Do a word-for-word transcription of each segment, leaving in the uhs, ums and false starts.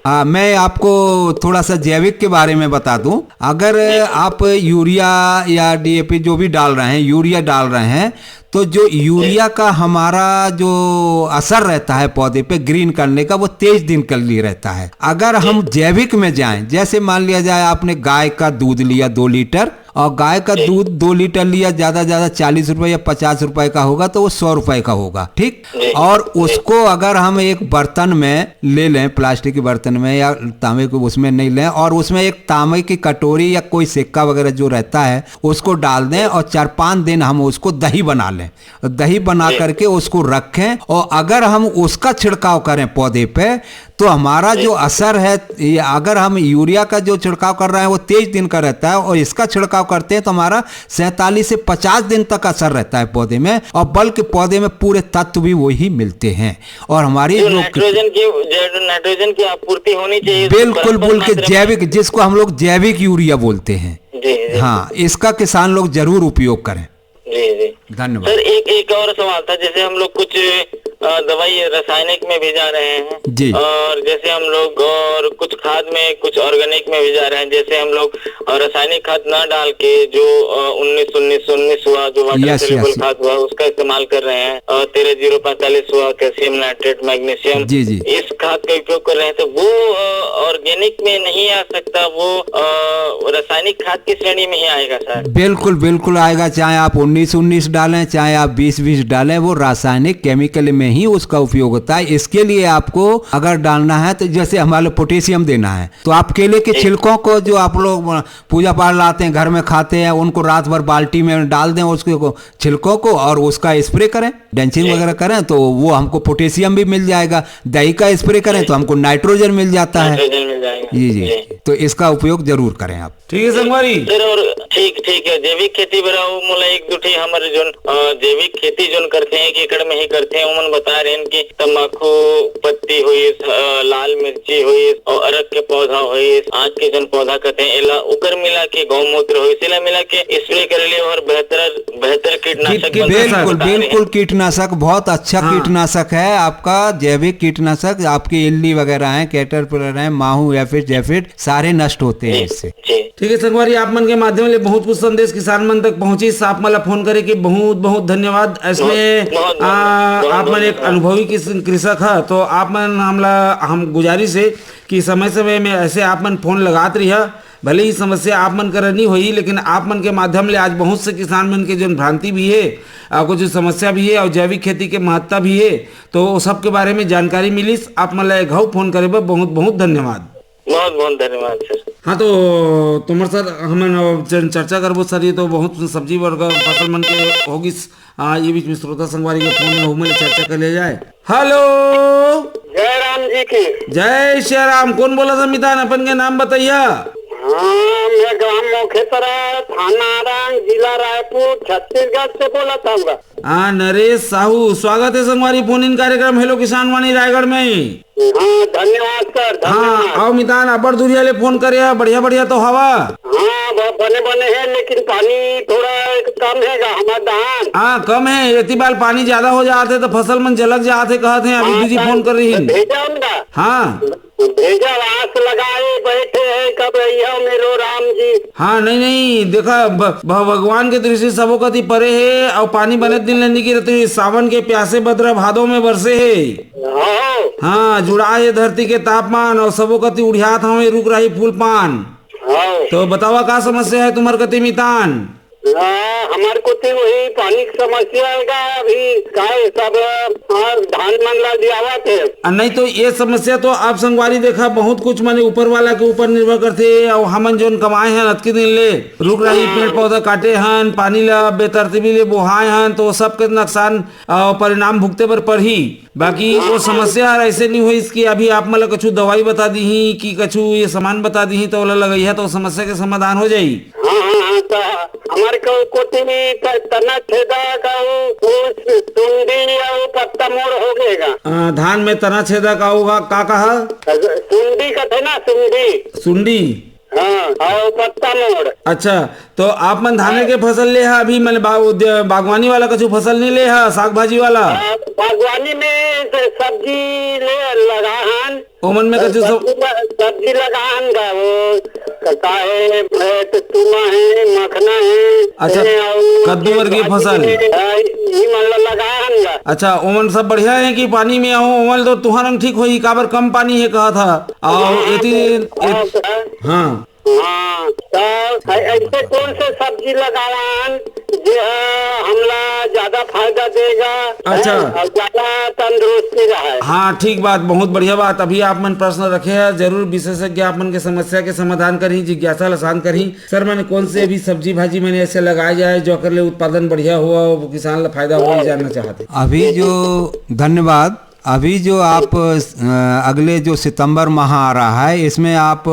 आ, मैं आपको थोड़ा सा जैविक के बारे में बता दूं। अगर आप यूरिया या डीएपी जो भी डाल रहे हैं, यूरिया डाल रहे हैं, तो जो यूरिया का हमारा जो असर रहता है पौधे पे ग्रीन करने का, वो तेईस दिन के लिए रहता है। अगर हम जैविक में जाएं, जैसे मान लिया जाए आपने गाय का दूध लिया दो लीटर, और गाय का दूध दो लीटर लिया, ज्यादा ज्यादा चालीस रुपए या पचास रुपए का होगा, तो वो सौ रुपए का होगा, ठीक। और उसको अगर हम एक बर्तन में ले लें, प्लास्टिक के बर्तन में या तांबे के, उसमें नहीं लें, और उसमें एक तांबे की कटोरी या कोई सिक्का वगैरह जो रहता है, उसको डाल दें और चार पांच दिन हम उसको दही बना लें। दही बना करके उसको रखें, और अगर हम उसका छिड़काव करें पौधे पे, तो हमारा जो असर है, ये अगर हम यूरिया का जो छिड़काव कर रहे हैं, वो तेईस दिन का रहता है, और इसका छिड़काव करते हैं, तो हमारा सैंतालीस से पचास दिन तक असर रहता है पौधे में, और बल्कि पौधे में पूरे तत्व भी वही मिलते हैं। और हमारी जो जो नाइट्रोजन की, जो नाइट्रोजन की आपूर्ति होनी चाहिए, बिल्कुल, भरपूर बोल के मात्रा में। जैविक, जिसको हम लोग जैविक यूरिया बोलते हैं। जी, जी। हाँ, इसका किसान लोग जरूर उपयोग करें। जी, जी। धन्यवाद। सर, एक, एक और सवाल था, जैसे हम लोग कुछ, अ, दवाई रासायनिक में भी जा रहे हैं जी। और जैसे हम लोग और कुछ खाद में, कुछ ऑर्गेनिक में भी जा रहे हैं, जैसे हम लोग, अ, रासायनिक खाद ना डाल के जो, अ, उन्नीस उन्नीस उन्नीस हुआ, जो वाटर यस, सोल्यूबल यस। खाद हुआ, उसका इस्तेमाल कर रहे हैं, और तेरह जीरो पैंतालीस हुआ, कैल्शियम नाइट्रेट, मैग्नीशियम, जी, जी। इस खाद का उपयोग कर रहे हैं, तो वो, अ, ऑर्गेनिक में नहीं आ सकता, वो, अ, रासायनिक खाद की श्रेणी में ही आएगा सर। बिल्कुल, बिल्कुल आएगा, चाहे आप उन्नीस उन्नीस डालें, चाहे आप बीस बीस डालें, वो रासायनिक केमिकल में ही उसका उपयोग होता है। इसके लिए आपको अगर डालना है, तो जैसे हमारे पोटेशियम देना है, तो आप केले के जी। छिलकों को जो आप लोग, अ, पूजा पाठ लाते हैं, घर में खाते हैं, उनको रात भर बाल्टी में डाल दें, उसको, छिलकों को, और उसका स्प्रे करें, डंचिंग जी। वगैरह करें, तो वो हमको पोटेशियम भी मिल जाएगा। दही का स्प्रे करें जी। तो हमको नाइट्रोजन मिल जाता है। नाइट्रोजन मिल जाएगा। जी, जी। जी। तो इसका उपयोग जरूर करें आप। ठीक है संगवारी। सर, और ठीक, ठीक है, जैविक खेती बर अउ मोला एक दू ठी हमर जोन, अ, जैविक खेती जोन करथे, एक एकड़ में ही करथे, ओमन बता रहे हैं कि तम्बाकू पत्ती होइस, अ, लाल मिर्ची होइस, और अरक के पौधा होइस, आँख के जोन पौधा करथे, एला ओकर मिला के गौमूत्र होइस, एला मिला के स्प्रे कर ले और बेहतर, बेहतर कीटनाशक कीट-, बनता है, कीटनाशक। बिल्कुल, बता रहे हैं। बिल्कुल कीटनाशक, बहुत अच्छा हाँ। कीटनाशक है आपका, जैविक कीटनाशक, आपके इल्ली वगैरह हैं, कैटरपिलर हैं, माहू, एफिड, जेफिड, सारे नष्ट होते हैं जी, इससे। जी। ठीक है संगवारी, आप मन के माध्यम ले बहुत कुछ संदेश किसान मन तक पहुंचिस। आप मन ला फोन करे के बहुत बहुत धन्यवाद। ऐसने बहुत, बहुत, बहुत, आ, बहुत, आप मन बहुत एक धन्यवाद। अनुभवी किस-, कृषक ह, तो आप मन हमला हम गुजारिश है कि समय समय में ऐसे आप मन फोन लगात रहिया। भले ही समस्या आप मन करा नहीं होई, लेकिन आप मन के माध्यम ले आज बहुत से किसान मन के जोन भ्रांति भी है, आ, कुछ समस्या भी है और जैविक खेती के महत्ता भी है, तो वो सब के बारे में जानकारी मिलिस। आप मन ला एक घाव फोन करे बर बहुत बहुत धन्यवाद। बहुत बहुत धन्यवाद सर। हाँ, तो तोमर सर, हमन अब चर-, चर्चा करबो सर, ये तो बहुत सब्जी वर्ग फसल मन के होगिस। आ, ये बीच में श्रोता संगवारी के फोन है, ओमे ले चर्चा कर ले जाए। हेलो। जय राम जी की। जय श्री राम। कौन बोला था मितान, अपन के नाम बताइया? हाँ, मैं ग्राम मोखेतरा, थाना आरंग, जिला रायपुर, छत्तीसगढ़ से बोला था। हाँ, नरेश साहू, स्वागत है संगवारी फोन इन कार्यक्रम हेलो किसान वाणी रायगढ़ में। हाँ, धन्यवाद सर, हाँ, धन्यवाद। आओ मितान, अब्बड़ दुरिहा ले फोन करे हा, बढ़िया बढ़िया तो हवा। हाँ, ब-, बने बने है, लेकिन पानी थोड़ा एक कम है गा, हमार धान। हाँ, कम है, एती बार पानी ज्यादा हो जात है तो फसल मन जलक जात है, कहत है, अभी हाँ, दीदी सर, फोन कर रही है। भेजा उनका। हाँ। भेजा, आस लगाए बैठे हैं, कब अइहा मेरो राम जी। हाँ, नहीं, नहीं, देखा, ब-, भ-, भगवान के दृष्टि सबो कति परे हे, अउ पानी बने दिन ले नइ गिरे, तो ये सावन के प्यासे बदरा भादो में बरसे हे। हाँ। हाँ, जुड़ा हे धरती के तापमान, अउ सबो कति उड़ियात हवे रुख राही फूल पान। हाँ। तो बतावा, का समस्या है तुम्हर कति मितान? हाँ, हमारे को तो वही पानी की समस्या है का, अभी का है सब, हाँ, धान मन ला लियावत है। आ, नहीं तो ये समस्या तो आप संगवारी देखा, बहुत कुछ माने ऊपर वाला के ऊपर निर्भर करथे, अउ हमन जोन कमाए हैं अतके दिन ले, रुख राही, हाँ। पेड़ पौधा काटे हन, पानी ला बेतरतीबी ले बोहाए हन, तो सबके नुकसान, अ, परिणाम भुगते बर पड़ही। बाकी वो समस्या हर ऐसे नहीं होइस कि अभी आप मन ला कछु दवाई बता दीही कि कछु ये सामान बता दीही, तो ओला लगइहा, तो समस्या के समाधान हो जाई। हाँ, हाँ, हाँ, तो हमारे को कोठी में त-, तना छेदा का वो, वो सुंडी या वो पत्ता मोड़ हो गएगा। अ, धान में तना छेदा का होगा, का कहा? सुंडी का थे ना, सुंडी। सुंडी। हाँ, और पत्ता मोड़। अच्छा, तो आप मन धाने के फसल ले हा अभी, मन बा-, उद्य-, बागवानी वाला कछु फसल नहीं ले हा, साग भाजी वाला? हाँ, बागवानी में से सब्जी ले लगा हन। ओमन में कछु सब सब्जी ल-, सब्जी लगा हन गा, वो का है, ए, तो तुमा है, मखना है, अच्छा, ए, और कद्दू वर्गीय भाजी फसल। है, हाँ, ई मन ल लगा हन गा। अच्छा, ओमन सब बढ़िया है कि पानी में हो, ओमन तो तुहर अंग ठीक होही, काबर कम पानी है कहा था। और हाँ, एती, तो, एत-, हाँ, हाँ। हाँ, तो ऐ-, ऐसे कौन से सब्जी लगावन जे ह हमला ज्यादा फायदा देगा, अच्छा। हैं, और ज्यादा तंदुरुस्ती रहे? हाँ, ठीक बात, बहुत बढ़िया बात। अभी आप मन प्रश्न रखे हैं, जरूर विशेषज्ञ आप मन के समस्या के समाधान करही, जिज्ञासा ल शांत करही। सर, माने कौन से भी सब्जी भाजी माने ऐसे लगाए जाए जो कर ले उत्पादन बढ़िया हुआ हो, किसान ला फायदा हो, ये जानना चाहते हैं। अभी जो, धन्यवाद। अभी जो आप, अ, अगले जो सितंबर माह आ रहा है, इसमें आप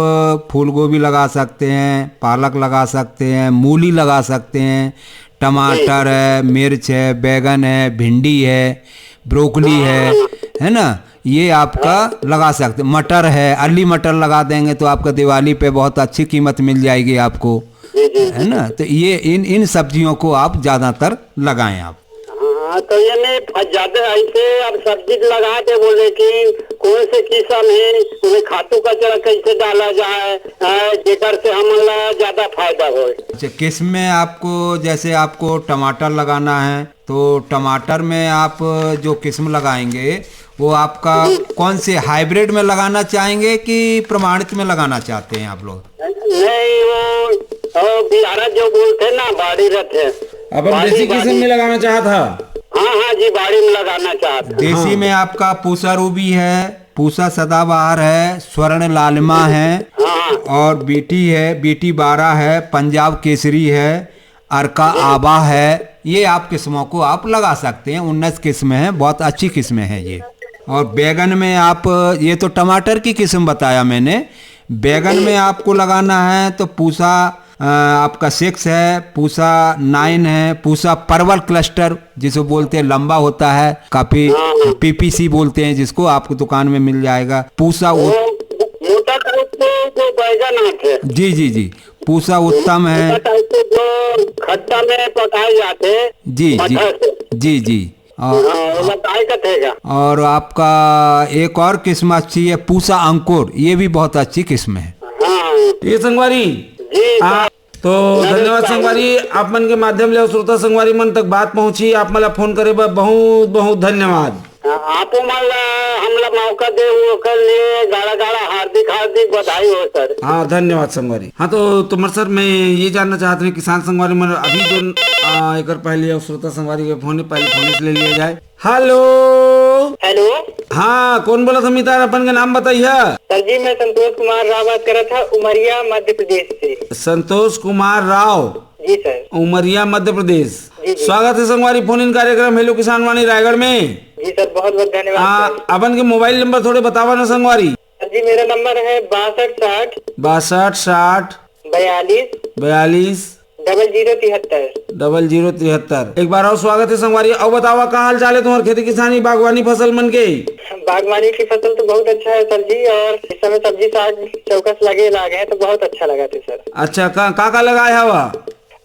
फूल गोभी लगा सकते हैं, पालक लगा सकते हैं, मूली लगा सकते हैं, टमाटर है, मिर्च है, बैगन है, भिंडी है, ब्रोकली है, है ना, ये आपका लगा सकते हैं। मटर है, अर्ली मटर लगा देंगे तो आपका दिवाली पे बहुत अच्छी कीमत मिल जाएगी आपको, जी, जी, है ना। तो ये इन इन सब्जियों को आप ज़्यादातर लगाएं आप। हाँ, तो ये नहीं फ-, ज्यादा ऐसे अब सब्जी लगा दे बोले कि कौन से किस्म है, उन्हें खातू कचरा कैसे डाला जाए, अ, जेकर से हमन ला ज्यादा फायदा होए। अच्छा, किस्म में आपको, जैसे आपको टमाटर लगाना है, तो टमाटर में आप जो किस्म लगाएंगे, वो आपका कौन से हाइब्रिड में लगाना चाहेंगे कि प्रमाणित में लगाना चाहते हैं आप लोग? नहीं, वो, वो बिहारा जो बोलते हैं ना, बाड़ी रहते हैं। अपन बाड़ी, देसी किस्म बाड़ी। में लगाना चाहत हा? हाँ, हाँ जी, बाड़ी में लगाना चाहत हा। देसी हाँ। में आपका पूसा रूबी है, पूसा सदाबहार है, स्वर्ण लालिमा है, हाँ। और बीटी है, बीटी बारह है, पंजाब केसरी है, अरका आबा है, ये आप किस्मों को आप लगा सकते हैं। उन्नीस किस्में हैं, बहुत अच्छी किस्में हैं ये। और बैगन में आप, ये तो टमाटर की किस्म बताया मैंने, बैगन में आपको लगाना है तो पूसा, अ, आपका सिक्स है, पूसा नाइन है, पूसा परवल क्लस्टर जिसे बोलते हैं, लंबा होता है काफी, हाँ। पीपीसी बोलते हैं जिसको, आपको दुकान में मिल जाएगा। पूसा वो उत- मोटा टाइप के जो बैगन आते हैं। जी, जी, जी, पूसा उत्तम है। मोटा टाइप के जो खट्टा में पकाए जाते हैं, जी, जी, मटर से। जी, जी। और हाँ, वो बताए का थेगा। और आपका एक और किस्म अच्छी है, पूसा अंकुर, ये भी बहुत अच्छी किस्म है। हाँ। ये संगवारी, जी, आ, सर। तो धन्यवाद संगवारी, आप मन के माध्यम ले श्रोता संगवारी मन तक बात पहुंची, आप मन ला फोन करे बर बहुत बहुत धन्यवाद। हाँ, आप मन ला हमला मौका दे, ओकर लिए गाड़ा गाड़ा हार्दिक हार्दिक बधाई हो सर। हाँ, धन्यवाद संगवारी। हाँ, तो तुम्हार सर, मैं ये जानना चाहत हूँ, किसान संगवारी मन अभी जो, आ, एकर पहले श्रोता संगवारी के फोन, पहले फोन से ले लिया जाए। हेलो। हेलो। हाँ, कौन बोलत हे मितान, अपन के नाम बताइहा। सर जी, मैं संतोष कुमार राव बात करत हा, उमरिया, मध्य प्रदेश से। संतोष कुमार राव। जी सर। उमरिया, मध्य प्रदेश। जी, जी। स्वागत है संगवारी फोन इन कार्यक्रम हेलो किसान वाणी रायगढ़ में। जी सर, बहुत बहुत धन्यवाद आ, सर। अपन के मोबाइल नंबर थोड़े बतावा ना संगवारी। सर जी, मेरा नंबर है बासठ साठ। बासठ साठ। बयालीस। बयालीस। डबल जीरो तिहत्तर। डबल जीरो तिहत्तर। एक बार और स्वागत है संगवारी। और बतावा, का हाल चाल है तुम्हार खेती किसानी, बागवानी फसल मन के? बागवानी की फसल तो बहुत अच्छा है सर जी, और इस समय सब्जी साग चौकस लगे लागे हैं तो बहुत अच्छा लगा थे सर। अच्छा, का का, का लगाए हवा?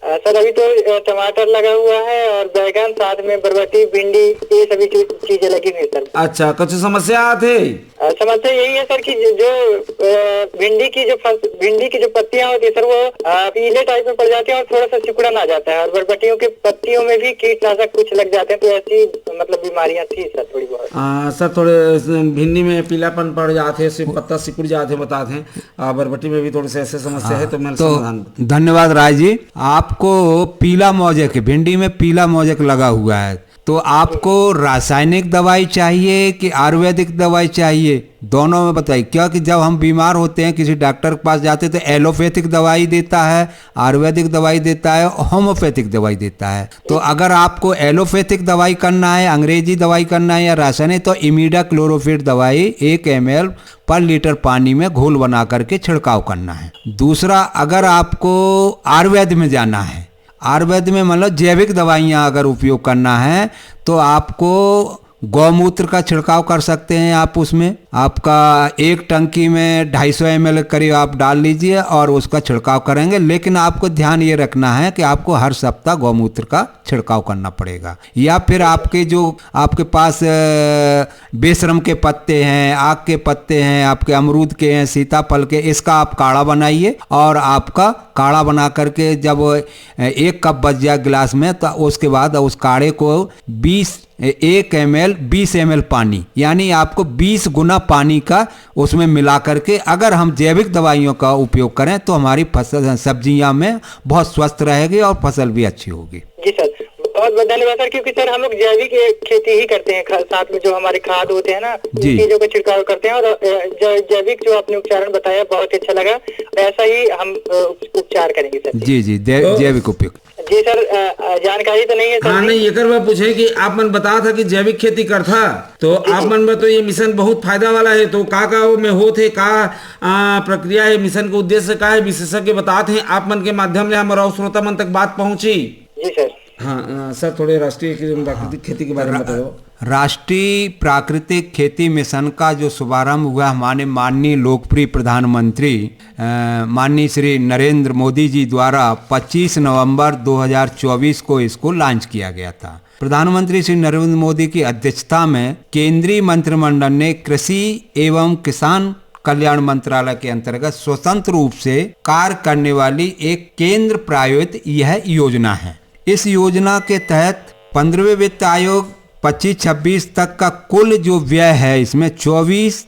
अ, सर, अभी तो, अ, टमाटर लगा हुआ है और बैगन, साथ में बरबटी, भिंडी, ये सभी चीज, चीजें लगी हुई है सर। अच्छा, कुछ समस्या आत हे? अ, समस्या यही है सर कि जो, जो, अ, भिंडी की जो फस-, भिंडी की जो पत्तियां होती है सर, वो, अ, पीले टाइप में पड़ जाती है और थोड़ा सा सिकुड़न आ जाता है, और बरबटियों के पत्तियों में भी कीटनाशक कुछ लग जाते हैं, तो ऐसी मतलब बीमारियां थी सर थोड़ी बहुत। हाँ सर, थोड़े भिंडी में पीलापन पड़ जाते, सिर्फ पत्ता सिकुड़ जाते, बताते हैं। आ, बरबटी में भी थोड़ी सी ऐसी समस्या है, हाँ, तो मैं तो समाधान धन्यवाद राय जी। आपको पीला मोजेक, भिंडी में पीला मोजेक लगा हुआ है, तो आपको रासायनिक दवाई चाहिए कि आयुर्वेदिक दवाई चाहिए? दोनों में बताइए, क्योंकि जब हम बीमार होते हैं, किसी डॉक्टर के पास जाते हैं, तो एलोपैथिक दवाई देता है, आयुर्वेदिक दवाई देता है, होम्योपैथिक दवाई देता है। तो अगर आपको एलोपैथिक दवाई करना है, अंग्रेजी दवाई करना है या रासायनिक, तो इमिडा क्लोरोफिट दवाई एक एम एल पर लीटर पानी में घोल बना करके छिड़काव करना है। दूसरा, अगर आपको आयुर्वेद में जाना है, आयुर्वेद में मतलब जैविक दवाइयाँ अगर उपयोग करना है, तो आपको गौमूत्र का छिड़काव कर सकते हैं आप। उसमें आपका एक टंकी में ढाई सौ एम एल करीब आप डाल लीजिए और उसका छिड़काव करेंगे, लेकिन आपको ध्यान ये रखना है कि आपको हर सप्ताह गौमूत्र का छिड़काव करना पड़ेगा। या फिर आपके जो आपके पास अ, बेशरम के पत्ते हैं, आक के पत्ते हैं, आपके अमरूद के हैं, सीताफल के, इसका आप काढ़ा बनाइए और आपका काढ़ा बना करके जब अ, एक कप बच जाए गिलास में, तो उसके बाद उस काढ़े को बीस एक एम एल, बीस एम एल पानी, यानी आपको बीस गुना पानी का उसमें मिला करके अगर हम जैविक दवाइयों का उपयोग करें तो हमारी फसल, सब्जियां में बहुत स्वस्थ रहेगी और फसल भी अच्छी होगी। जी सर, बहुत बहुत धन्यवाद सर। क्योंकि सर, हम लोग जैविक ये खेती ही करते हैं, खा- साथ में जो हमारे खाद होते हैं ना, जी। उन चीजों का छिड़काव करते हैं और अ, जै- जैविक जो आपने उपचारण बताया, बहुत अच्छा लगा। वैसा ही हम अ, उपचार करेंगे सर। जी जी, जै- तो- जैविक उपयोग। जी सर, अ, अ, जानकारी तो नहीं है सर हाँ, जी। नहीं, एकर बर पूछे कि आप मन बतात ह कि जैविक खेती करथा, तो आप मन बर तो ये मिशन बहुत फायदा वाला है। तो का का ओमे होत हे, का आ, प्रक्रिया है, मिशन के उद्देश्य का है, विशेषज्ञ बतात हैं, आप मन के माध्यम ले हमर अउ श्रोता मन तक बात पहुंची। जी सर। हाँ, अ, सर, थोड़े राष्ट्रीय की प्राकृतिक खेती के बारे में बताओ। राष्ट्रीय प्राकृतिक खेती मिशन का जो शुभारंभ हुआ, हमारे माननीय लोकप्रिय प्रधानमंत्री अ, माननीय श्री नरेंद्र मोदी जी द्वारा पच्चीस नवंबर दो हज़ार चौबीस को इसको लॉन्च किया गया था। प्रधानमंत्री श्री नरेंद्र मोदी की अध्यक्षता में केंद्रीय मंत्रिमंडल ने कृषि एवं किसान कल्याण मंत्रालय के अंतर्गत स्वतंत्र रूप से कार्य करने वाली एक केंद्र प्रायोजित यह योजना है। इस योजना के तहत पंद्रहवें वित्त आयोग पच्चीस छब्बीस तक का कुल जो व्यय है, इसमें चौबीस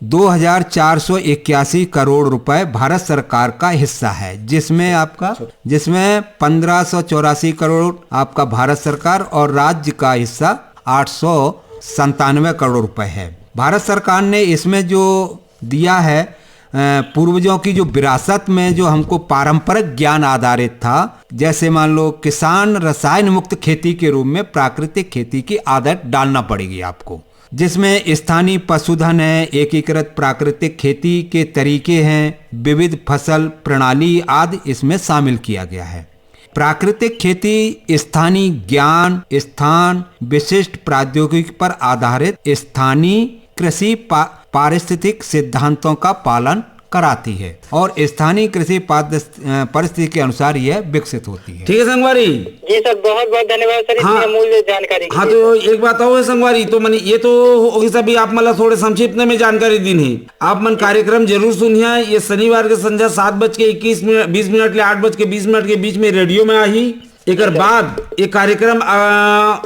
दो हजार चार सौ इक्यासी करोड़ रुपए भारत सरकार का हिस्सा है, जिसमें आपका जिसमें पंद्रह सौ चौरासी करोड़ आपका भारत सरकार और राज्य का हिस्सा आठ सौ संतानवे करोड़ रुपए है। भारत सरकार ने इसमें जो दिया है, अ, पूर्वजों की जो विरासत में जो हमको पारंपरिक ज्ञान आधारित था, जैसे मान लो किसान रसायन मुक्त खेती के रूप में प्राकृतिक खेती की आदत डालना पड़ेगी आपको, जिसमें स्थानीय पशुधन है, एकीकृत प्राकृतिक खेती के तरीके हैं, विविध फसल प्रणाली आदि इसमें शामिल किया गया है। प्राकृतिक खेती स्थानीय ज्ञान, स्थान विशिष्ट प्रौद्योगिकी पर आधारित स्थानीय कृषि पा-, पारिस्थितिक सिद्धांतों का पालन कराती है और स्थानीय कृषि पारिस्थ-, अ, परिस्थिति के अनुसार यह विकसित होती है। ठीक है संगवारी। जी सर, बहुत बहुत धन्यवाद सर, इतनी हाँ। अमूल्य जानकारी के हाँ, लिए। तो एक बात और है संगवारी, तो मैंने ये तो होगी सभी आप मतलब थोड़े संक्षिप्त में जानकारी दीन है। आप मन कार्यक्रम जरूर सुनिए। ये शनिवार के संझा सात बज के इक्कीस मिनट, बीस मिनट ले आठ बज के बीस मिनट के बीच में रेडियो में आही। एकर बाद ये कार्यक्रम, आ,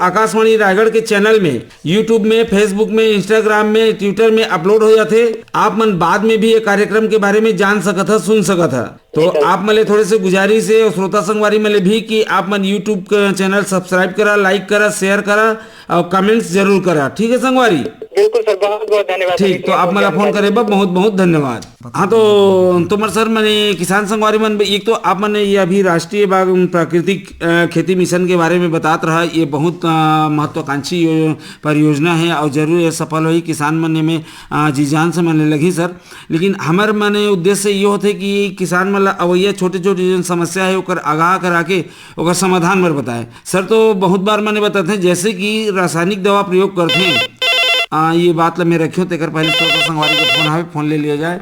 आकाशवाणी रायगढ़ के चैनल में, YouTube में, Facebook में, Instagram में, Twitter में अपलोड हो जाथे। आप मन बाद में भी ये कार्यक्रम के बारे में जान सकत ह, सुन सकत ह। तो आप मन ले थोड़े से गुजारिश है और श्रोता संगवारी मन ले भी कि आप मन YouTube का चैनल सब्सक्राइब करा, लाइक करा, शेयर करा और कमेंट्स जरूर करा। ठीक है संगवारी? बिल्कुल सर, बहुत बहुत धन्यवाद सर, ठीक, इतनी तो आप अमूल्य मला फोन जानकारी। करे बर बहुत बहुत धन्यवाद। हाँ, तो तुम्हार सर, मैंने किसान संगवारी मन, एक तो आप मैंने ये अभी राष्ट्रीय बाग प्राकृतिक, अ, खेती मिशन के बारे में बतात रहा, ये बहुत, अ, महत्वाकांक्षी यो-, परियोजना है और जरूर ये सफल होही। किसान मन में, अ, जी जान से मन लगी सर, लेकिन हमर मने उद्देश्य ये होथे कि किसान मन ला अवैया छोटे छोटे जो समस्या है ओकर आगाह करा के ओकर समाधान बर बताए। सर, तो बहुत बार मने बताते हैं, जैसे कि रासायनिक दवा प्रयोग करते हैं, आ, ये बात ला मैं रखियो, तेकर पहले श्रोता संगवारी के फोन आवे, फोन ले लिया जाए।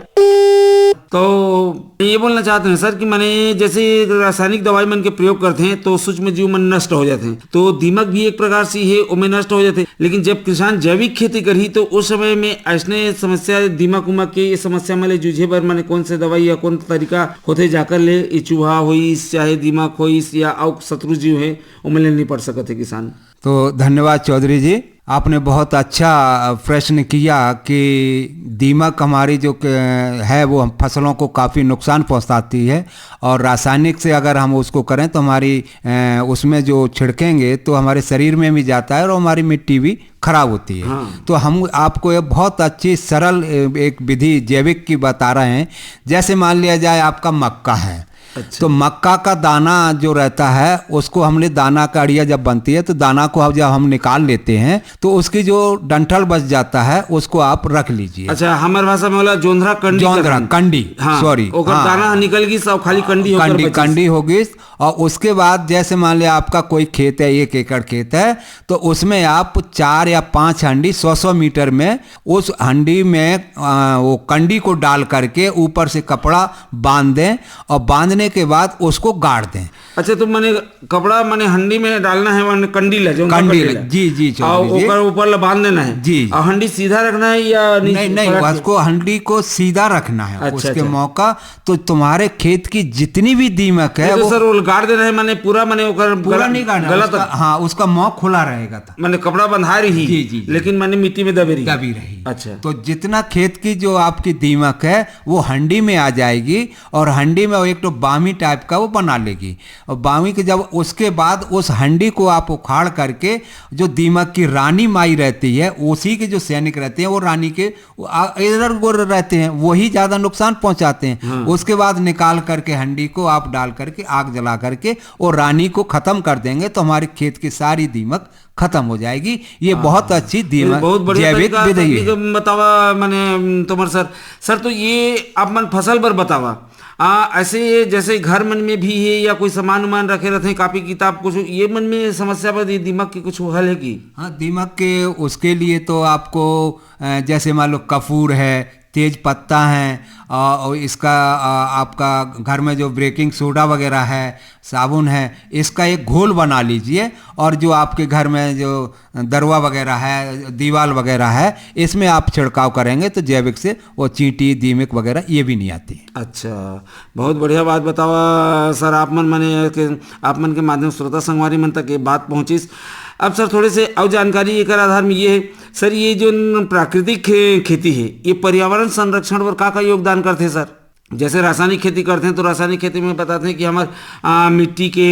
तो ये बोलना चाहते हैं सर कि माने जैसे रासायनिक दवाई मन के प्रयोग करते हैं तो सूक्ष्म जीव मन नष्ट हो जाते हैं, तो दीमक भी एक प्रकार से है, ओमे नष्ट हो जाते हैं। लेकिन जब किसान जैविक खेती करही तो उस समय में ऐसने समस्या, दीमक उमक के ये समस्या मन ले जूझे बर माने कौन से दवाई या कौन तरीका होथे, जाकर ले ये चूहा होइस चाहे दीमक होइस या अउ शत्रु जीव है, ओमन ले निपट सकत है किसान? तो धन्यवाद चौधरी जी, आपने बहुत अच्छा प्रश्न किया कि दीमक हमारी जो क-, है, वो हम फसलों को काफ़ी नुकसान पहुंचाती है और रासायनिक से अगर हम उसको करें तो हमारी, अ, उसमें जो छिड़केंगे तो हमारे शरीर में भी जाता है और हमारी मिट्टी भी खराब होती है। हाँ। तो हम आपको ये बहुत अच्छी सरल, अ, एक विधि जैविक की बता रहे हैं। जैसे मान लिया जाए आपका मक्का है, अच्छा। तो मक्का का दाना जो रहता है, उसको हमने दाना का अड़िया जब बनती है तो दाना को हम, जब हम निकाल लेते हैं तो उसकी जो डंठल बच जाता है उसको आप रख लीजिए। अच्छा, हमारे भाषा में बोला जोंधरा कंडी जोंधरा, करन। कंडी, हाँ, sorry, ओकर हाँ। दाना निकल गई, सब खाली कंडी होकर कंडी, बची। कंडी होगी। और उसके बाद जैसे मान लिया आपका कोई खेत है, एक एकड़ खेत है, तो उसमें आप चार या पांच हंडी सौ सौ मीटर में, उस हंडी में आ, वो कंडी को डाल करके ऊपर से कपड़ा बांध दें और बांधने के बाद उसको गाड़ दें। अच्छा, तो माने कपड़ा माने हंडी में डालना है, माने कंडी ला, जो कंडी कंडी ला। ला। जी, जी, चौधरी और जी। ऊपर, ऊपर ला बांध देना है। जी, जी। और हंडी सीधा रखना है या नीचे नहीं, नहीं, पलट के? उसको, हंडी को सीधा रखना है। अच्छा, उसके अच्छा। मौका तो तुम्हारे खेत की जितनी भी दीमक है, ये तो वो सर, वो गाड़ देना है, माने पूरा, माने ओकर पूरा गला, नहीं गाड़ना, गला उसका, तक। हाँ, उसका मुंह खुला रहेगा था। माने कपड़ा बंधा रही, जी, जी, जी। लेकिन माने मिट्टी में दबी रही। दबी रही। अच्छा। तो जितना खेत की जो आपकी दीमक है, वो हंडी में आ जाएगी और हंडी में एक तो बामी टाइप का वो बना लेगी। और बामी के जब, उसके बाद उस हंडी को आप उखाड़ करके जो दीमक की रानी माई रहती है, उसी के जो सैनिक रहते हैं, वो रानी के आ, इधर उधर रहते हैं, वही ज्यादा नुकसान पहुंचाते हैं। हाँ। उसके बाद निकाल करके हंडी को आप डाल करके, आग जला करके, और रानी को खत्म कर देंगे, तो हमारे खेत की सारी दीमक खत्म हो जाएगी। ये हाँ। बहुत अच्छी ये दीमक बहुत बढ़िया जैविक तरीका विधि आपने है। बतावा, माने, तोमर सर। सर, तो ये आप मन फसल बर बतावा, आ, ऐसे ये जैसे घर मन में भी है या कोई सामान उमान रखे रहते हैं, कॉपी किताब, कुछ ये मन में समस्या बर ये दीमक के कुछ हल है कि? हाँ, दीमक के, उसके लिए तो आपको, अ, जैसे मान लो कपूर है, तेज पत्ता है, अ, और इसका, अ, आपका घर में जो बेकिंग सोडा वगैरह है, साबुन है, इसका एक घोल बना लीजिए। और जो आपके घर में जो दरवा वगैरह है, दीवाल वगैरह है, इसमें आप छिड़काव करेंगे तो जैविक से वो चींटी, दीमक वगैरह ये भी नहीं आती। अच्छा, बहुत बढ़िया बात बतावा सर। आप मन, माने के, आप मन के माध्यम श्रोता संगवारी मन तक ये बात पहुंचिस। अब सर, थोड़े से अउ जानकारी एकर आधार में ये है सर, ये जो प्राकृतिक खे-, खेती है, ये पर्यावरण संरक्षण बर का का योगदान करथे सर? जैसे रासायनिक खेती करथे तो रासायनिक खेती में बताथे कि हमर, आ, मिट्टी के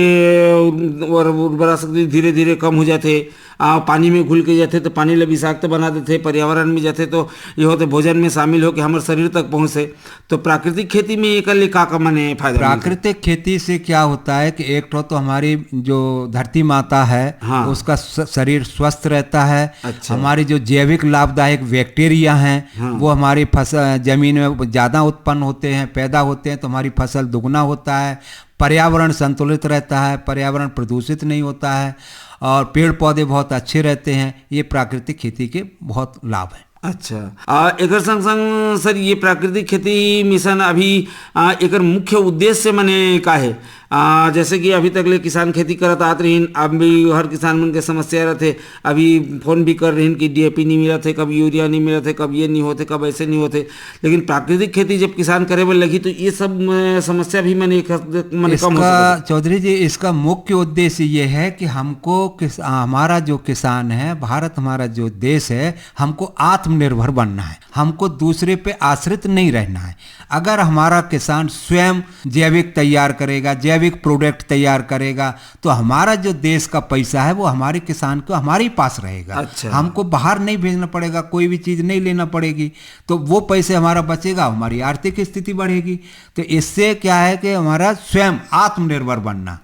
उर-, उर्वरा शक्ति धीरे धीरे कम हो जाथे, आ, पानी में घुल के जाथे तो पानी ला विषाक्त बना देथे, पर्यावरण में जाथे तो ये होथे भोजन में शामिल होके हमर शरीर तक पहुंचे। तो प्राकृतिक खेती में एकर ले का का माने फायदा मिलथे? प्राकृतिक खेती से क्या होता है कि एक ठो तो हमारी जो धरती माता है, हाँ। उसका स-, शरीर स्वस्थ रहता है। अच्छा। हमारी जो जैविक लाभदायक बैक्टीरिया हैं, हाँ। वो हमारी फसल, जमीन में ज्यादा उत्पन्न होते हैं, पैदा होते हैं, तो हमारी फसल दुगुना होता है, पर्यावरण संतुलित रहता है, पर्यावरण प्रदूषित नहीं होता है और पेड़ पौधे बहुत अच्छे रहते हैं। ये प्राकृतिक खेती के बहुत लाभ हैं। अच्छा, आ, एकर संग संग सर, ये प्राकृतिक खेती मिशन अभी, आ, एकर मुख्य उद्देश्य माने का है? आ, जैसे कि अभी तक ले किसान खेती करत आत रहिन, अब भी हर किसान मन के समस्या रहथे, अभी फोन भी कर रहिन कि डीएपी नहीं मिलत है, कब यूरिया नहीं मिलत है, कब ये नहीं होते, कब ऐसे नहीं होते। लेकिन प्राकृतिक खेती जब किसान करे बर लगही तो ये सब, अ, समस्या भी माने एक हद तक माने कम हो इसका, सकत है। चौधरी जी, इसका मुख्य उद्देश्य ये है कि हमको किस-, हमारा जो किसान है, भारत हमारा जो देश है, हमको आत्मनिर्भर बनना है, हमको दूसरे पे आश्रित नहीं रहना है। अगर हमारा किसान स्वयं जैविक तैयार करेगा, जैविक प्रोडक्ट तैयार करेगा, तो हमारा जो देश का पैसा है वो हमारे किसान को हमारे ही पास रहेगा। अच्छा। हमको बाहर नहीं भेजना पड़ेगा, कोई भी चीज नहीं लेना पड़ेगी, तो वो पैसे हमारा बचेगा, हमारी आर्थिक स्थिति बढ़ेगी। तो इससे क्या है कि हमारा स्वयं आत्मनिर्भर बनना।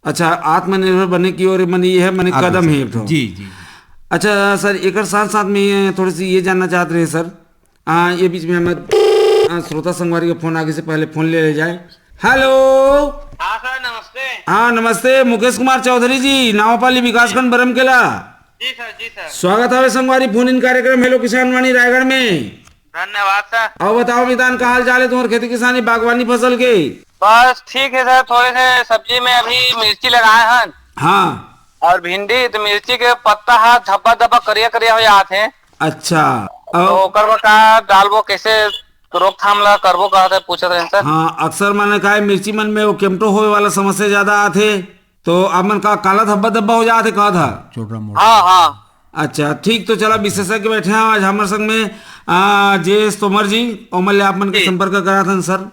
अच्छा, आत्मनिर्भर बनने की ओर माने ये है, माने आगे कदम से। है एक ठो। जी, जी। अच्छा सर, एकर साथ साथ में ये थोड़ी सी ये जानना चाहते रहे सर, आ, ये बीच में हम, आ, श्रोता संगवारी का फोन आगे से पहले फोन ले ले जाए। हेलो। हाँ सर, नमस्ते। हाँ, नमस्ते, मुकेश कुमार चौधरी जी, नावापाली विकासखंड बरमकेला। जी सर, जी सर। स्वागत हवे संगवारी फोन इन कार्यक्रम हेलो किसान वाणी रायगढ़ में। धन्यवाद सर। अउ बताओ मितान, का हाल चाल है तुम्हारे खेती किसानी बागवानी फसल के? बस ठीक है सर, थोड़े से सब्जी में अभी मिर्ची लगाए हन। हाँ। और भिंडी, तो मिर्ची के पत्ता हा धब्बा धब्बा करिया करिया हो जात है। अच्छा। तो अउ ओकर बर का डालबो, कैसे रोकथाम ला करबो, कहत है, पूछत रहे सर। हाँ, अक्सर माने का है, मिर्ची मन में वो केमटो होए वाला समस्या ज्यादा आथे, तो आप मन का काला धब्बा धब्बा हो जात है, कहत है? चुर्रा मुर्रा। हाँ, हाँ। अच्छा, ठीक, तो चला, विशेषज्ञ बैठे हैं आज हमर संग में, आ, जे एस तोमर जी, ओमन ले आप मन के जी। संपर्क करात हन सर।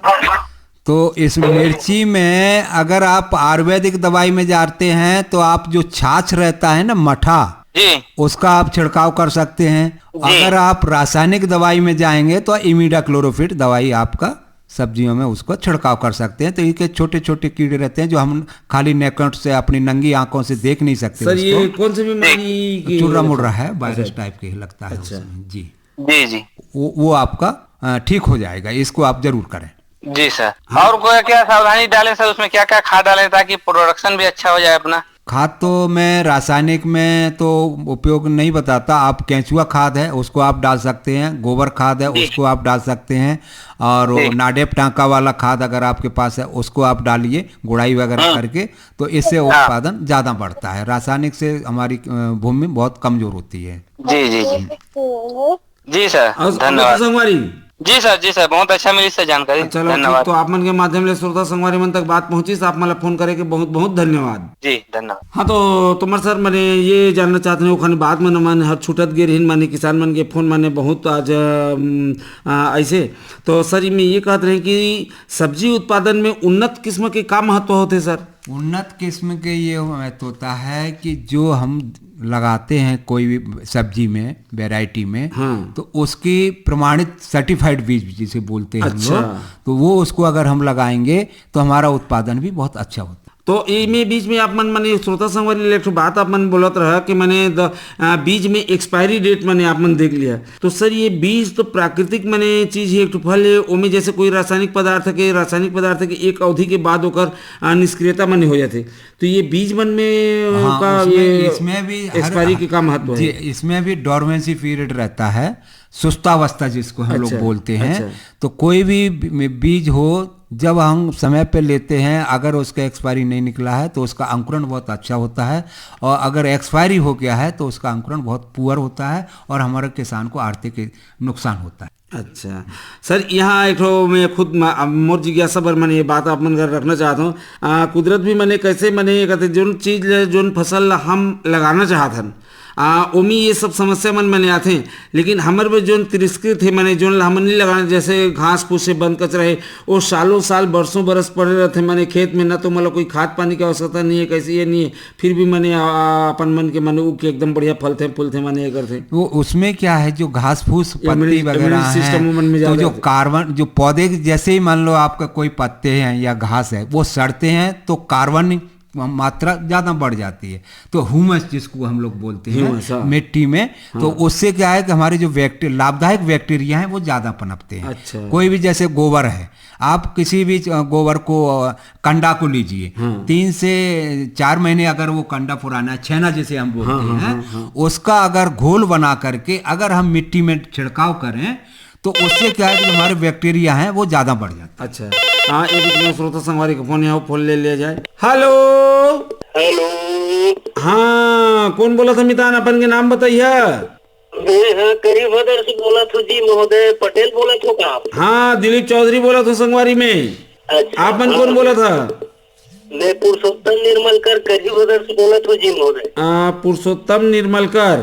तो इस मिर्ची में अगर आप आयुर्वेदिक दवाई में जाते हैं तो आप जो छाछ रहता है ना, मठा, जी। उसका आप छिड़काव कर सकते हैं। जी। अगर आप रासायनिक दवाई में जाएंगे तो इमिडाक्लोरोफिट दवाई आपका सब्जियों में उसको छिड़काव कर सकते हैं। तो ये छोटे छोटे कीड़े रहते हैं जो हम खाली नेकट से अपनी नंगी आंखों से देख नहीं सकते सर, उसको। ये कौन सी बीमारी की चुर्रा मुर्रा है, वायरस अच्छा। टाइप के लगता है अच्छा। उसमें। जी। जी, जी। वो, वो आपका, अ, ठीक हो जाएगा, इसको आप जरूर करें। जी सर। हाँ। और कोई क्या सावधानी डालें सर, उसमें क्या क्या खाद डालें ताकि प्रोडक्शन भी अच्छा हो जाए अपना? खाद तो मैं रासायनिक में तो उपयोग नहीं बताता, आप केंचुआ खाद है उसको आप डाल सकते हैं, गोबर खाद है जी। उसको आप डाल सकते हैं, और वो जी। नाडेप टांका वाला खाद अगर आपके पास है उसको आप डालिए, गुड़ाई वगैरह हाँ। करके, तो इससे हाँ। उत्पादन ज्यादा बढ़ता है। रासायनिक से हमारी अ, भूमि बहुत कमजोर होती है। जी जी जी। जी सर, और धन्यवाद। संगवारी। जी सर, जी सर, बहुत अच्छा मिली सर जानकारी। चलो, ठीक, धन्यवाद। तो आप मन के माध्यम ले श्रोता संगवारी मन तक बात पहुंचिस, आप मन ला फोन करे के बहुत बहुत धन्यवाद। जी धन्यवाद। हाँ, तो तुम्हार सर, मैंने ये जानना चाहते हैं, ओखन बात मन मन हर छूटत गे रहिन, माने किसान मन के फोन माने बहुत आज अम, आ, ऐसे। तो सर, मैं ये कहत रहे कि सब्जी उत्पादन में उन्नत किस्म के का महत्व होते सर? उन्नत किस्म के ये महत्व होता है कि जो हम लगाते हैं कोई भी सब्जी में, वैरायटी में, हाँ। तो उसकी प्रमाणित सर्टिफाइड बीज जिसे बोलते हैं हम अच्छा। लोग, तो वो उसको अगर हम लगाएंगे तो हमारा उत्पादन भी बहुत अच्छा होता है। तो एमे बीच में आप मन, माने श्रोता संगवारी ले एक ठो बात आप मन बोलत रहा कि माने द-, आ, बीज में एक्सपायरी डेट माने आप मन देख लिया, तो सर ये बीज तो प्राकृतिक माने चीज ही, एक ठो फल है, ओमे जैसे कोई रासायनिक पदार्थ के, रासायनिक पदार्थ के एक अवधि के बाद ओकर आ, निष्क्रियता माने हो जाते। तो ये बीज मन में हाँ, का उसमें, ये इसमें भी हर, एक्सपायरी के का महत्व जी, है? इसमें भी डोरमेंसी पीरियड रहता है, सुस्तावस्था जिसको हम लोग अच्छा, बोलते हैं। अच्छा। तो कोई भी बी-, बीज हो, जब हम समय पे लेते हैं, अगर उसका एक्सपायरी नहीं निकला है तो उसका अंकुरण बहुत अच्छा होता है, और अगर एक्सपायरी हो गया है तो उसका अंकुरण बहुत पुअर होता है और हमारे किसान को आर्थिक नुकसान होता है। अच्छा सर, यहाँ एक ठो मैं खुद म-, अब मोर जिज्ञासा बर मैंने ये बात आप मन कर रखना चाहता हूँ। आ, कुदरत भी मैंने कैसे मैंने ये कहते जोन चीज ले, जोन फसल ला हम लगाना चाहत हन, आ, ओमी ये सब समस्या मन मैंने आथे, लेकिन हमर में जोन तिरस्कृत है, मैंने जोन ला हमन नहीं लगाना, जैसे घास फूस से बंद कचरा है, वो सालों साल बरसों बरस पड़े रहते मैंने खेत में, ना तो मतलब कोई खाद पानी की आवश्यकता नहीं है, कैसे ये नहीं है, फिर भी माने आ, आ, अपन मन के माने उग के एकदम बढ़िया फलथे फूलथे माने ये करथे। वो उसमें क्या है, जो घास फूस, ये पत्ती इम्यूनि-, वगैरह इम्यूनिटी सिस्टम हैं, वो मन में तो ज्यादा जो रहता है। कार्बन, जो पौधे के जैसे ही मान लो आपका कोई पत्ते हैं या घास है, वो सड़ते हैं तो कार्बन मात्रा ज्यादा बढ़ जाती है, तो ह्यूमस जिसको हम लोग बोलते हैं ह्यूमस, हाँ। मिट्टी में, तो हाँ। उससे क्या है कि हमारे जो बैक्टी-, लाभदायक बैक्टीरिया हैं वो ज्यादा पनपते हैं। अच्छा। कोई भी जैसे गोबर है, आप किसी भी अ, गोबर को, अ, कंडा को लीजिए, हाँ। तीन से चार महीने अगर वो कंडा पुराना है, छेना जिसे हम बोलते हाँ, हाँ, हैं, हाँ, हाँ। उसका अगर घोल बना करके अगर हम मिट्टी में छिड़काव करें, तो उससे क्या है कि हमारे बैक्टीरिया हैं, वो ज्यादा बढ़ जाते हैं। अच्छा, हाँ, ये बीच में श्रोता संगवारी का फोन, यहाँ फोन ले लिया जाए। हेलो। हेलो। हाँ, कौन बोला था मितान, अपन के नाम बताइए। मैं, हाँ, करीबदर से बोला था जी महोदय, पटेल बोला था का आप? हाँ, दिलीप चौधरी बोला था संगवारी में। अच्छा, आप मन हाँ। कौन बोला था? मैं पुरुषोत्तम निर्मलकर करीबदर से बोला था जी महोदय। आ, पुरुषोत्तम निर्मलकर।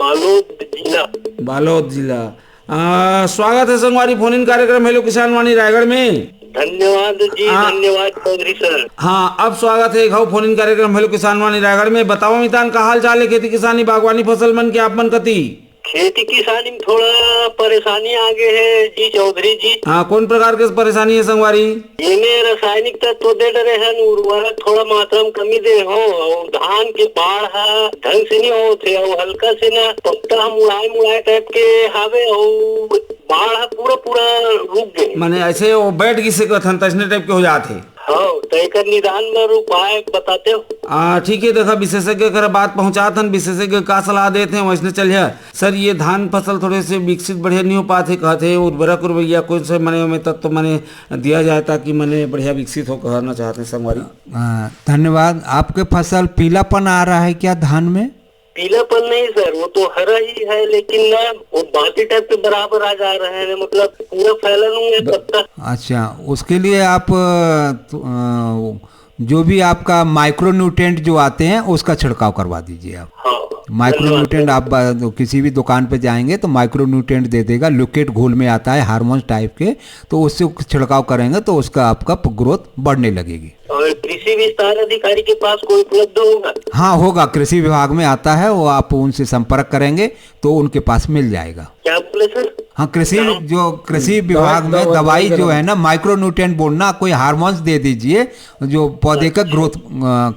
बालोद जिला। बालोद जिला। आ, स्वागत है संगवारी फोन इन कार्यक्रम हेलो किसान वाणी रायगढ़ में। धन्यवाद जी, आ, धन्यवाद चौधरी सर। हाँ, अब स्वागत है एक और फोन इन कार्यक्रम हेलो किसान वाणी रायगढ़ में। बताओ मितान, का हाल चाल है खेती किसानी बागवानी फसल मन के आप मन कती? खेती किसानी में थोड़ा परेशानी आ गए है जी चौधरी जी। हाँ, कौन प्रकार के परेशानी है संगवारी? एमे रासायनिक तत्व दे डरे हन, उर्वरक थोड़ा मात्रा में कमी दे हो, और धान के बाढ़ ह ढंग से नहीं होत हे, और हल्का से ना पत्ता ह मुड़ाए मुड़ाए टाइप के हावे, और बाढ़ ह पूरा पूरा रुक गए। माने ऐसे वो बैठ गिसे कथन तैसने टाइप के हो जात हे। हाँ, तो एकर निदान में उपाय बताते हो? आ, ठीक है, देखा विशेषज्ञ कर बात पहुंचात हन, विशेषज्ञ का सलाह देते हैं वैसने चलिए। सर, ये धान फसल थोड़े से विकसित बढ़िया नहीं हो पाते, कहते हैं उर्वरक उर्वरिया कौन से मने में तत्व मने दिया जाए ताकि मने बढ़िया विकसित हो, कहना चाहते हैं संगवारी। आ, धन्यवाद। आपके फसल पीलापन आ रहा है क्या धान में? पीलापन नहीं सर, वो तो हरा ही है, लेकिन ना वो बाकी टाइप के बराबर आ जा रहे हैं, मतलब पूरा फैला नहीं है ब-, पत्ता। अच्छा, उसके लिए आप, अ, तो, अ, जो भी आपका माइक्रोन्यूट्रिएंट जो आते हैं उसका छिड़काव करवा दीजिए आप। हाँ, माइक्रोन्यूट्रिएंट धन्यवाद। आप बा-, किसी भी दुकान पे जाएंगे तो माइक्रोन्यूट्रिएंट दे देगा, लिक्विड घोल में आता है हार्मोन टाइप के, तो उससे छिड़काव करेंगे तो उसका आपका प-, ग्रोथ बढ़ने लगेगी। और कृषि विस्तार अधिकारी के पास कोई उपलब्ध होगा? हाँ, होगा, कृषि विभाग में आता है, वो आप उनसे संपर्क करेंगे तो उनके पास मिल जाएगा। क्या बोले सर? हाँ, कृषि, जो कृषि विभाग में दवाई जो है ना, माइक्रोन्यूट्रिएंट बोलना, कोई हार्मोन्स दे दीजिए जो पौधे का ग्रोथ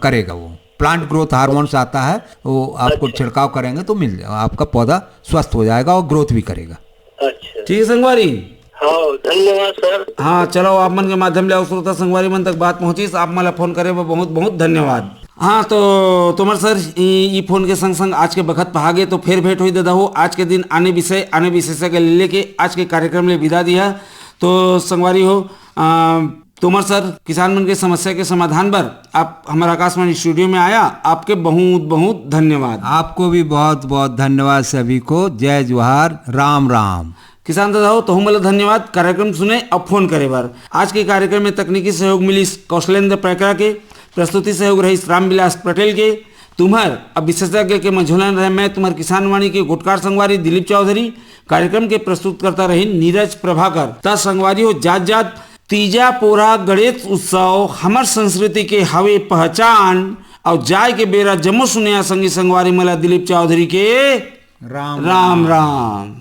करेगा, वो प्लांट ग्रोथ हार्मोन्स आता है, वो आपको छिड़काव करेंगे तो मिल जाएगा, आपका पौधा स्वस्थ हो जाएगा और ग्रोथ भी करेगा। अच्छा। ठीक है संगवारी। हाँ, धन्यवाद सर। हाँ, चलो, आप मन के माध्यम ले अउ श्रोता संगवारी मन तक बात पहुंचिस, आप मन ला फोन करे बर बहुत बहुत धन्यवाद। हाँ, तो तोमर सर, ई, ई फोन के संग संग आज के बखत पहागे, तो फेर भेंट होई ददा हो। आज के दिन आने विषय, आने विशेषज्ञ ले लेके आज के कार्यक्रम ले विदा दिया। तो संगवारी हो, आ, तोमर सर, किसान मन के समस्या के समाधान बर आप हमर आकाशवाणी स्टूडियो में आया, आपके बहुत बहुत धन्यवाद। आपको भी बहुत बहुत धन्यवाद सभी को। जय जोहार, राम राम। किसान ददा हो, तहु मन ला धन्यवाद कार्यक्रम सुने अउ फोन करे बर। आज के कार्यक्रम में तकनीकी सहयोग मिलिस कौशलेंद्र पैकरा के, प्रस्तुति सहयोग रहिस रामविलास पटेल के। तुम्हर अब विशेषज्ञ के मझोलन रहे, मैं तुम्हर किसानवाणी के गोटकार संगवारी दिलीप चौधरी। कार्यक्रम के प्रस्तुतकर्ता रहिन नीरज प्रभाकर। त संगवारी हो, जात जात तीजा पोरा गणेश उत्सव हमर संस्कृति के हवे पहचान। अउ जाय के बेरा जम्मो सुनइया संगी संगवारी मन ला दिलीप चौधरी के राम राम राम।